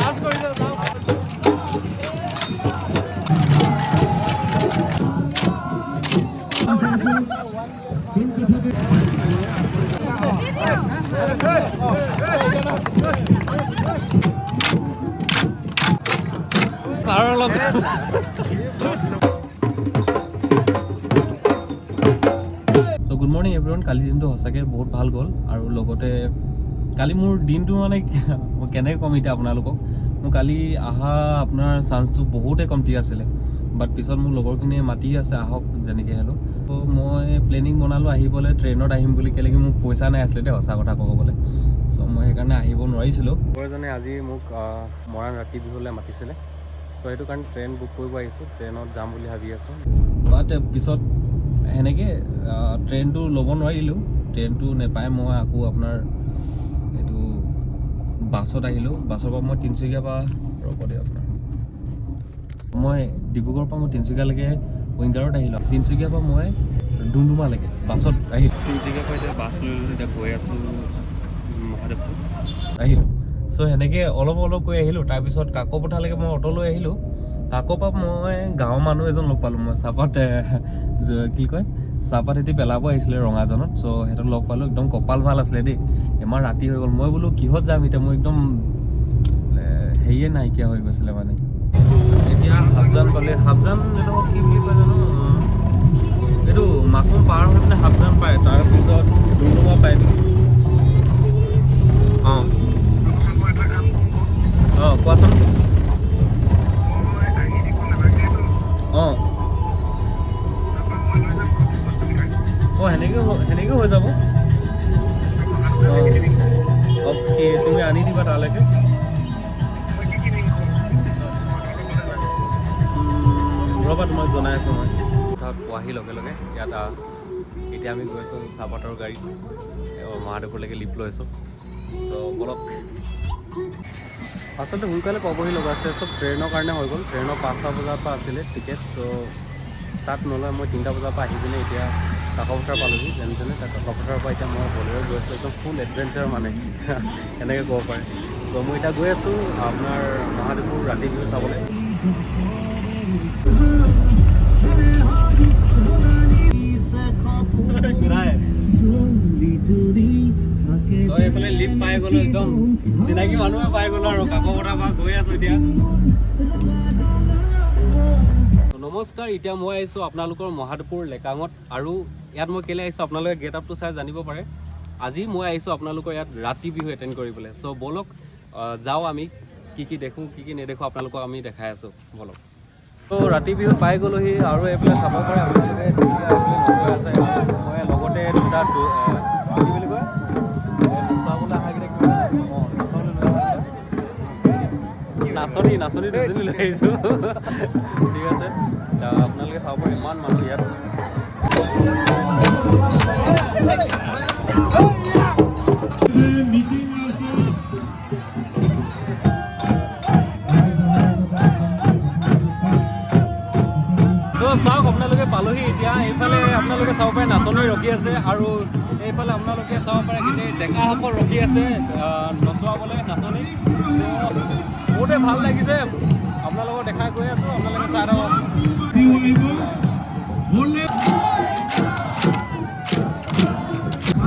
আৰু অলপ। চ' good morning everyone. কালি দিনটো সঁচাকৈ বহুত ভাল গ'ল আৰু লগতে কালি মোৰ দিনটো মানে মই কেনেকৈ ক'ম এতিয়া আপোনালোকক, মোৰ কালি অহা আপোনাৰ চান্সটো বহুতেই কমটি আছিলে। বাট পিছত মোৰ লগৰখিনিয়ে মাতি আছে, আহক যেনেকৈ হ'লেও। ত' মই প্লেনিং বনালোঁ আহিবলৈ, ট্ৰেইনত আহিম বুলি। কেলেকি মোক পইচা নাই আছিলে দেই, সঁচা কথা ক'ব গ'লে। চ' মই সেইকাৰণে আহিব নোৱাৰিছিলোঁ। লগৰজনে আজি মোক মৰাণ ৰাতি বিহুলৈ মাতিছিলে। চ' সেইটো কাৰণে ট্ৰেইন বুক কৰিব আহিছোঁ, ট্ৰেইনত যাম বুলি ভাবি আছোঁ। বাট পিছত সেনেকৈ ট্ৰেইনটো ল'ব নোৱাৰিলোঁ। ট্ৰেইনটো নাপাই মই আকৌ আপোনাৰ এইটো বাছত আহিলোঁ। বাছৰ পৰা মই তিনিচুকীয়াৰ পৰা, ৰ'ব দেই, আপোনাৰ মই ডিব্ৰুগড়ৰ পৰা মই তিনিচুকীয়ালৈকে উইংগাৰত আহিলোঁ। তিনিচুকীয়াৰ পৰা মই ডুমডুমালৈকে বাছত আহিলোঁ। তিনিচুকীয়াৰ পৰা এতিয়া বাছ লৈ ল'লোঁ, এতিয়া গৈ আছোঁ মহাদেৱপুৰ আহিলোঁ। চ' সেনেকৈ অলপ অলপ গৈ আহিলোঁ। তাৰপিছত কাকপথাৰলৈকে মই অ'টো লৈ আহিলোঁ। কাকৰ পৰা মই গাঁৱৰ মানুহ এজন লগ পালোঁ। মই চাহপাত কি কয়, চাহপাত সিহঁতি পেলাব আহিছিলে ৰঙাজানত। চ' সিহঁতক লগ পালোঁ। একদম কপাল ভাল আছিলে দেই। ইমান ৰাতি হৈ গ'ল, মই বোলো কিহত যাম এতিয়া, মোৰ একদম হেৰিয়ে নাইকিয়া হৈ গৈছিলে মানে। এতিয়া হাফজান পালে। হাফজান এইডোখৰ কি বুলি কয় জানো? এইটো মাকুম পাৰ হৈ পিনে হাফজান পায়, তাৰপিছত ডুমডুমা পায় নেকি? অঁ অঁ কোৱাচোন। অঁ অঁ সেনেকৈ হৈ যাব। অঁ, অ'কে, তুমি আনি দিবা তালৈকে। ৰ'বা, তোমাক জনাই আছোঁ মই। তাত পোৱাহি লগে লগে ইয়াত এতিয়া আমি গৈ আছোঁ চাহপাতৰ গাড়ীত মহাদেৱপুৰলৈকে লিফ্ট লৈছোঁ। চ' ব'লক। আচলতে সোনকালে পাবহি লগা আছিলে, চব ট্ৰেইনৰ কাৰণে হৈ গ'ল। ট্ৰেইনৰ 5টা বজাৰ পৰা আছিলে টিকেট। চ' তাত নলয় মই 3টা বজাৰ পৰা আহি পিনে এতিয়া কাকপথাৰ পালোহি যেনে তেনে। তাত কাকপথাৰৰ পৰা এতিয়া মই বলেৰত গৈ আছোঁ, একদম ফুল এডভেঞ্চাৰ মানে এনেকৈ ক'ব পাৰে। চ' মই এতিয়া গৈ আছোঁ আপোনাৰ মহাদেৱপুৰ ৰাতি বিহু চাবলৈ। তো এইফালে লিফ্ট পাই গ'লো, একদম চিনাকি মানুহে পাই গ'লো আৰু কাকপথাৰ পৰা গৈ আছোঁ এতিয়া। নমস্কাৰ, এতিয়া মই আহিছোঁ আপোনালোকৰ মহাদেৱপুৰ লেকাঙত আৰু ইয়াত মই কেলৈ আহিছোঁ আপোনালোকে গেট আপটো চাই জানিব পাৰে। আজি মই আহিছোঁ আপোনালোকৰ ইয়াত ৰাতি বিহু এটেণ্ড কৰিবলৈ। চ' ব'লক, যাওঁ আমি, কি কি দেখোঁ কি কি নেদেখোঁ আপোনালোকক আমি দেখাই আছোঁ, ব'লক। ত' ৰাতি বিহু পাই গ'লোহি আৰু এইফালে চাব পাৰে আপোনালোকে, ধুনীয়া এইফালে নচুৱাই আছে। মই লগতে দুটা কি বুলি কয়, নচুৱাবলৈ অহাকেইটা কি বুলি কয়? অঁ, নচুৱাবলৈ লৈ অহা নাচনী, নাচনী দুজনী লৈ আহিছোঁ। ঠিক আছে, আপোনালোকে চাব পাৰে ইমান মানুহ ইয়াত। তো চাওক আপোনালোকে, পালোহি এতিয়া। এইফালে আপোনালোকে চাব পাৰে নাচনী ৰখি আছে আৰু এইফালে আপোনালোকে চাব পাৰে গোটেই ডেকাসকল ৰখি আছে নচুৱাবলৈ নাচনী। চ' বহুতে ভাল লাগিছে, আপোনালোকক দেখাই গৈ আছোঁ, আপোনালোকে চাই থাকক।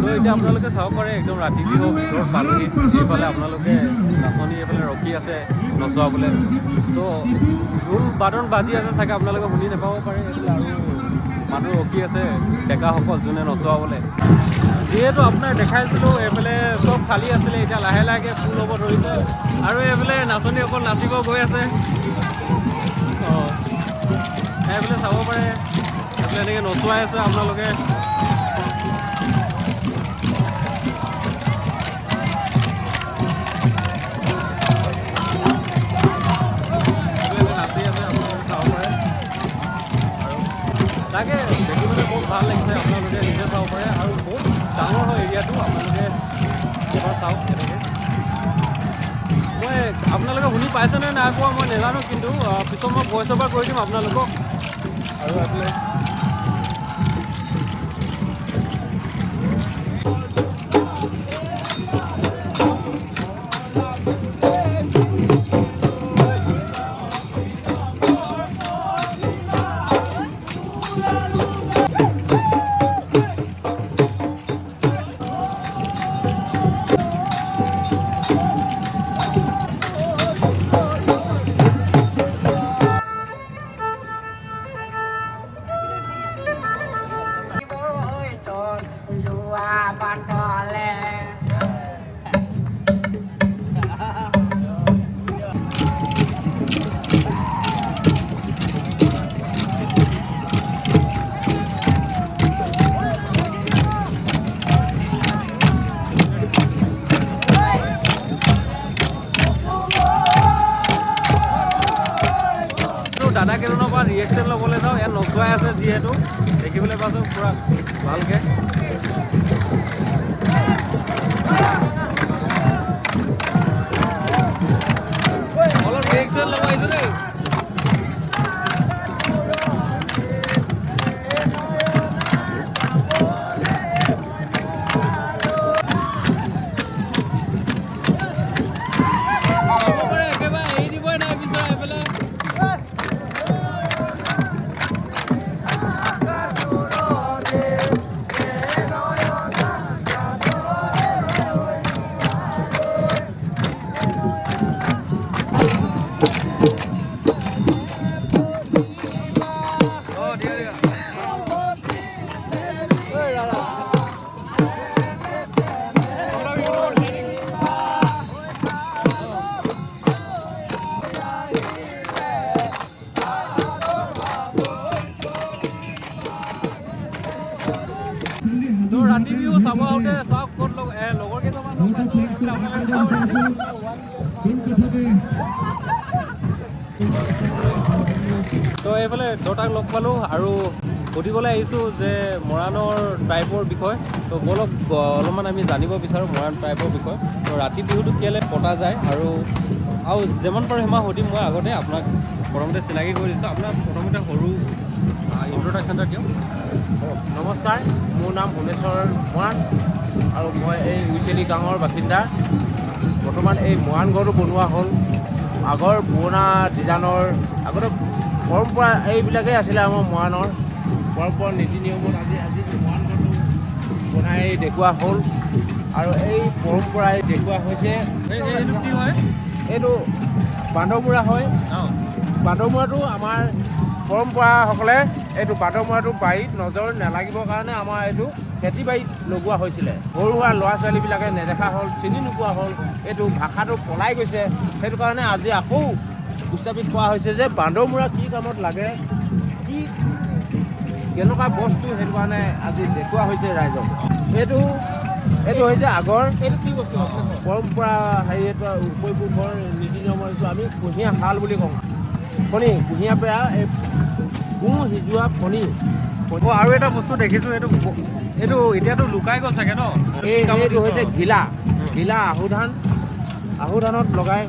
তো এতিয়া আপোনালোকে চাব পাৰে একদম ৰাতি বিহু ভিতৰত পালোহি। এইফালে আপোনালোকে নাচনী এইফালে ৰখি আছে নচুৱাবলৈ। তো ঢোল বাদন বাজি আছে চাগে, আপোনালোকে শুনি নাপাব পাৰে। এইফালে আৰু মানুহ ৰখি আছে ডেকাসকল যোনে নচুৱাবলৈ। যিহেতু আপোনাক দেখাইছিলোঁ এইফালে চব খালী আছিলে, এতিয়া লাহে লাহেকৈ ফুল হ'ব ধৰিছে আৰু এইফালে নাচনীসকল নাচিব গৈ আছে। অঁ, এইফালে চাব পাৰে এইফালে এনেকৈ নচুৱাই আছে আপোনালোকে। এইফালে নাচি আছে, আপোনালোকে চাব পাৰে। আৰু তাকে দেখিবলৈ বহুত ভাল লাগিছে, আপোনালোকে নিজে চাব পাৰে। আৰু বহুত ডাঙৰ হয় এৰিয়াটো, আপোনালোকে এবাৰ চাওক। কেনেকৈ মই আপোনালোকে শুনি পাইছেনে নাই পোৱা মই নাজানো, কিন্তু পিছত মই ভইচ অভাৰ কৰি দিম আপোনালোকক। আৰু এইফালে অলপমান ৰিয়েকশ্যন ল'বলৈ যাওঁ। ইয়াত নচুৱাই আছে যিহেতু, দেখিবলৈ পাইছোঁ পূৰা ভালকৈ। অলপ ৰিয়েকশ্যন ল'ব আহিছোঁ দেই। চাব পাৰে, একেবাৰে এৰি দিবই নাই বিচৰা এইফালে। অঁ, দিয়া দিয়া। তো ৰাতি বিহু চাব আহোঁতে চাওক ক'ত লগ লগৰ কেইজনমান লগ পাইছোঁ, সেইবিলাক আপোনালোকে চাব। তো এইফালে দেউতাক লগ পালোঁ আৰু সুধিবলৈ আহিছোঁ যে মৰাণৰ ট্ৰাইবৰ বিষয়ে। তো ব'লক, অলপমান আমি জানিব বিচাৰোঁ মৰাণ ট্ৰাইবৰ বিষয়ে। তো ৰাতি বিহুটো কেলৈ পতা যায় আৰু যিমান পাৰোঁ সিমান সুধিম। মই আগতে আপোনাক প্ৰথমতে চিনাকি কৰি দিছোঁ। আপোনাক প্ৰথমতে সৰু ইণ্ট্ৰডাকশ্যন এটা দিয়ক। নমস্কাৰ, মোৰ নাম সোণেশ্বৰ মৰাণ আৰু মই এই উইচেলি গাঁৱৰ বাসিন্দা। বৰ্তমান এই মৰাণ ঘৰটো বনোৱা হ'ল আগৰ পুৰণা ডিজাইনৰ। আগতে পৰম্পৰা এইবিলাকেই আছিলে আমাৰ মৰাণৰ পৰম্পৰা নীতি নিয়মত। আজি মৰাণ ঘৰটো বনাই দেখুওৱা হ'ল আৰু এই পৰম্পৰাই দেখুওৱা হৈছে। এইটো কি হয়? এইটো বান্দৰমূৰা হয়। বান্দৰমূৰাটো আমাৰ পৰম্পৰাসকলে এইটো বান্দৰমূৰাটো বাৰীত নজৰ নালাগিবৰ কাৰণে আমাৰ এইটো খেতি বাৰীত লগোৱা হৈছিলে। সৰু সুৰা ল'ৰা ছোৱালীবিলাকে নেদেখা হ'ল, চিনি নোপোৱা হ'ল, এইটো ভাষাটো পলাই গৈছে। সেইটো কাৰণে আজি আকৌ উপস্থাপিত কৰা হৈছে যে বান্দৰমূৰা কি কামত লাগে, কি কেনেকুৱা বস্তু, সেইটো কাৰণে আজি দেখুওৱা হৈছে ৰাইজক। এইটো হৈছে আগৰ এইটো কি বস্তু? পৰম্পৰা হেৰি, এইটো উপৰিপুৰুষৰ নীতি নিয়মৰ। এইটো আমি কুঁহিয়া শাল বুলি কওঁ। ফণি, কুঁহিয়া পেৰা, এই গুৰ সিজোৱা ফণি। অঁ, আৰু এটা বস্তু দেখিছোঁ, এইটো এতিয়াতো লুকাই গ'ল চাগে ন? এই কি কামত এইটো use হৈছে হয়? ঘিলা। ঘিলা আহু ধানত লগাই।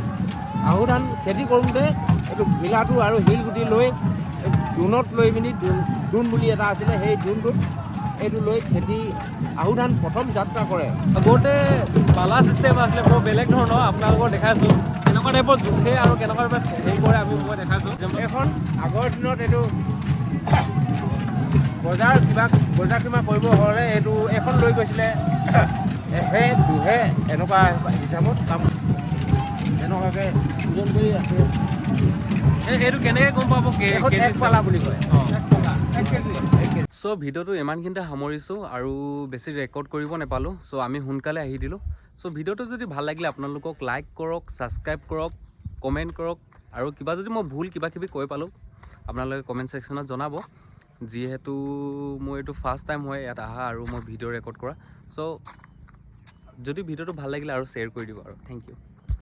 আহু ধান খেতি কৰোঁতে এইটো ঘিলাটো আৰু শিলগুটি লৈ, এই দোণত লৈ পিনি, দোণ বুলি এটা আছিলে, সেই দোণটোত এইটো লৈ খেতি আহু ধান প্ৰথম যাত্ৰা কৰে। আগতে পালা চিষ্টেম আছিলে, বৰ বেলেগ ধৰণৰ। আপোনালোকক দেখাইছোঁ কেনেকুৱা টাইপৰ জোখে আৰু কেনেকুৱা টাইপৰ হেৰি কৰে, আমি মই দেখাইছোঁ। এইখন আগৰ দিনত এইটো বজাৰ কিবা বজাৰ কিবা কৰিব হ'লে এইটো এইখন লৈ গৈছিলে। এহে দুহে এনেকুৱা হিচাপত কাম এনেকুৱাকৈ ওজন কৰি ৰাখে। এইটো কেনেকৈ গম পাব? এইখন এক পালা বুলি কয়। এক কেজি। এক কেজি। চ' ভিডিঅ'টো ইমানখিনিতে সামৰিছোঁ আৰু বেছি ৰেকৰ্ড কৰিব নাপালোঁ। চ' আমি সোনকালে আহি দিলোঁ। চ' ভিডিঅ'টো যদি ভাল লাগিলে আপোনালোকক লাইক কৰক, ছাবস্ক্ৰাইব কৰক, কমেণ্ট কৰক আৰু কিবা যদি মই ভুল কিবা কিবি কৈ পালোঁ, আপোনালোকে কমেণ্ট ছেকশ্যনত জনাব, যিহেতু মোৰ এইটো ফাৰ্ষ্ট টাইম হয় ইয়াত অহা আৰু মই ভিডিঅ' ৰেকৰ্ড কৰা। চ' যদি ভিডিঅ'টো ভাল লাগিলে আৰু শ্বেয়াৰ কৰি দিব আৰু thank U.